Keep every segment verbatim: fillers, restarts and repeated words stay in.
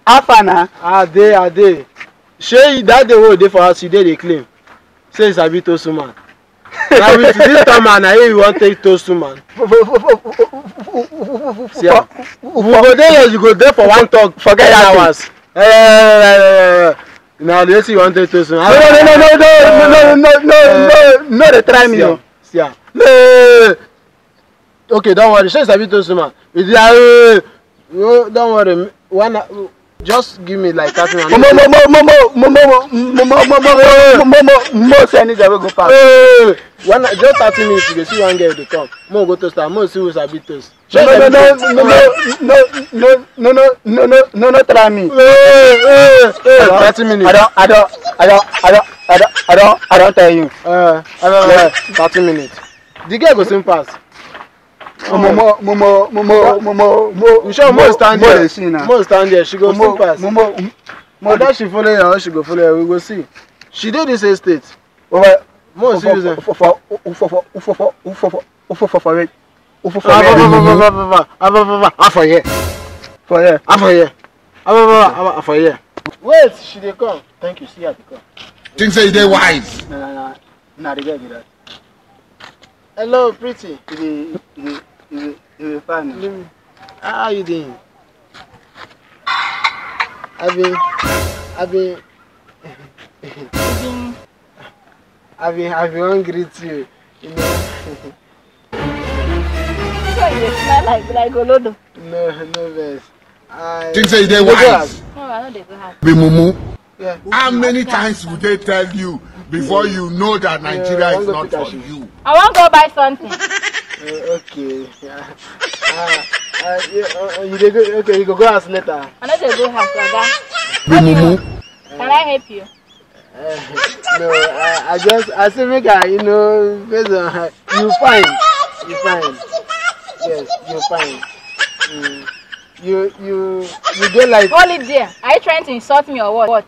How far na? I dey, I dey. Shey that day wey you dey for house, you dey dey claim say you sabi toast woman. Na with this time na you wan take toast woman. See am. We go dey here, you go dey for one talk. Forget that thing. Hours. Eh, na wetin you wan take toast woman. No, no, no, no, no, no, no, no, no, no, no, no, dey try me o. See am. No. Okay, don't worry. Shey you sabi toast woman? With the, no, don't worry. One, just give me like thirty minutes. Mo, mo, mo, mo, mo, mo, mo, mo, mo, mo, mo, mo, mo, mo, mo, mo, say any day we go pass. Hey, one, just thirty minutes, you go see one girl dey come. Mo go toast her. Mo see who sabi toast. No, no, no, no, no, no, no, no, no, no, no, no, no, no, try me. Hey, hey, hey, thirty minutes. I don't, I don't, I don't, I don't, I don't, I don't, I don't tell you. Uh, I don't, uh, thirty minutes. The girl go soon pass. Mo, mo, mo, mo, mo, mo, mo, mo, mo, mo. You sure mo stand there? Mo dey see now. Mo stand there. She go soon pass. Mo, mo, mo. Whether she follow you or she go follow you, we go see. She dey this estate. Mo see you there. Ufo for where? Ufo for where? Ah, for here. For here. Ah, for here. Ah, for here. Wait, she dey come. Thank you. See her dey come. Think say you dey wise. Na, na, na, na the girl be that. Hello, pretty. You dey, you dey, you dey, you dey fine. How you doing? I been, I been, I been, I been wan greet you. You know. So you dey smile like, like Olodo. No, no vex. I think say you dey wise. No, I no dey go house. Be mumu. Yeah. How many times would they tell you before you know that Nigeria is not for you? I wan go buy something. Uh, okay. Yeah. Uh, uh, you, uh, you dey go, okay, you go go house later. I no dey go house, Oga. Be mumu. Can I help you? Uh, no, I, I just, I say make I, you know, based on, you fine, you fine. Yes, you fine. Mm. You, you, you dey like. Hold it there. Are you trying to insult me or what? What?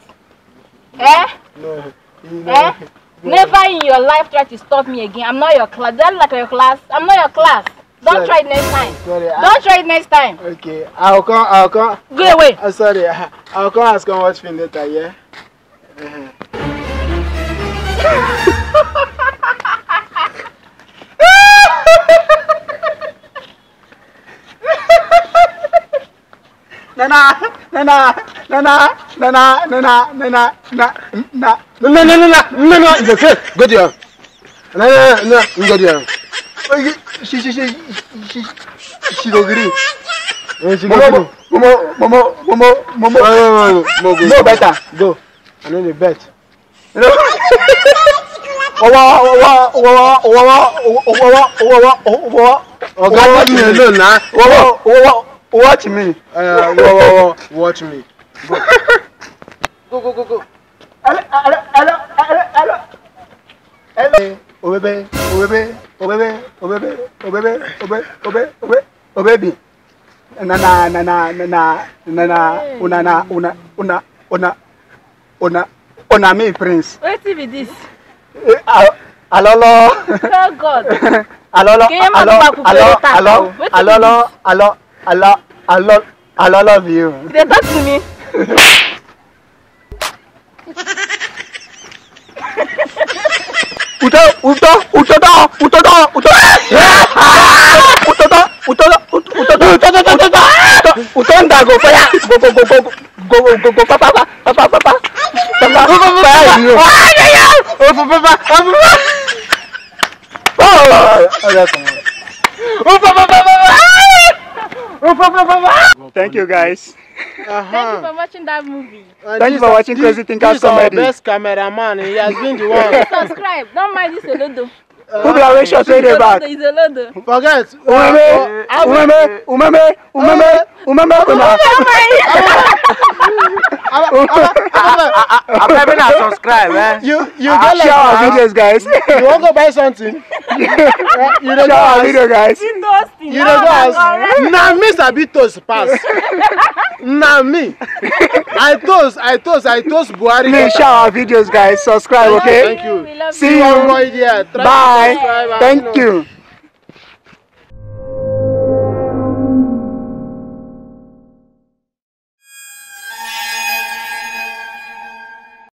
Eh? No, you know. Eh? Never in your life try to stop me again. I'm not your class. Do I look like your class? I'm not your class. Don't try it next time. Sorry, I. Don't try it next time. Okay, I'll come, I'll come. Go away. Uh, sorry, I, I'll come ask, come watch film later, yeah? Uh-huh. Nana, nana, nana, nana, nana, nana, nana, nana, nana, nana, nana, nana, it's okay. Go there. Nana, nana, go there. Oh, you, she, she, she, she, she go gree. Eh, she go gree. Momo, momo, momo, momo, momo, momo. No, no, no, no, no, go, go, go. Better. Go. I no dey bet. You know? Oga, leave me alone na. Watch me. Uh, watch me. Go. Go, go, go, go. Hello, hello, hello, hello, hello. Hello. Oh baby, oh baby, oh baby, oh baby, oh baby, oh baby, oh baby. Na na na na na na na na. Hey. Una na una una una una una me prince. Wetin be this? Eh, a- Alolo. Oh God. Alolo. Ke ma alo ba ku alo pere ta alo o. Wetin be alo this? Alo alo alo alo love you. You dey talk to me? Uto, uto, uto, uto, uto, uto, uto, uto, uto, uto, uto, uto, uto, uto, uto, go fire, go, go, go, go, go, go, go, go, papa, papa, papa, papa, papa, fire you. Oh, papa, papa, papa. Oh, oh, yeah, come on. Oh, papa, papa, papa. Oh, papa, papa. Thank you, guys. Uh-huh. Thank you for watching that movie. And thank you for watching Crazy Thinkers Comedy. Best cameraman. He has been the one. Subscribe. Don't mind this Olodo. Who be our short wey dey back? He's Olodo. Forget. Umeme, umeme, umeme, umeme, umeme, kuna. Abeg, make una subscribe, eh? You, you get like our videos, guys. You wan go buy something? You dey share our video, guys. You dey go house. Na me sabi toast pass. Na me. I toast, I toast, I toast Buhari. Please share our videos, guys. Subscribe, okay? Thank you. See you. Bye. Thank you.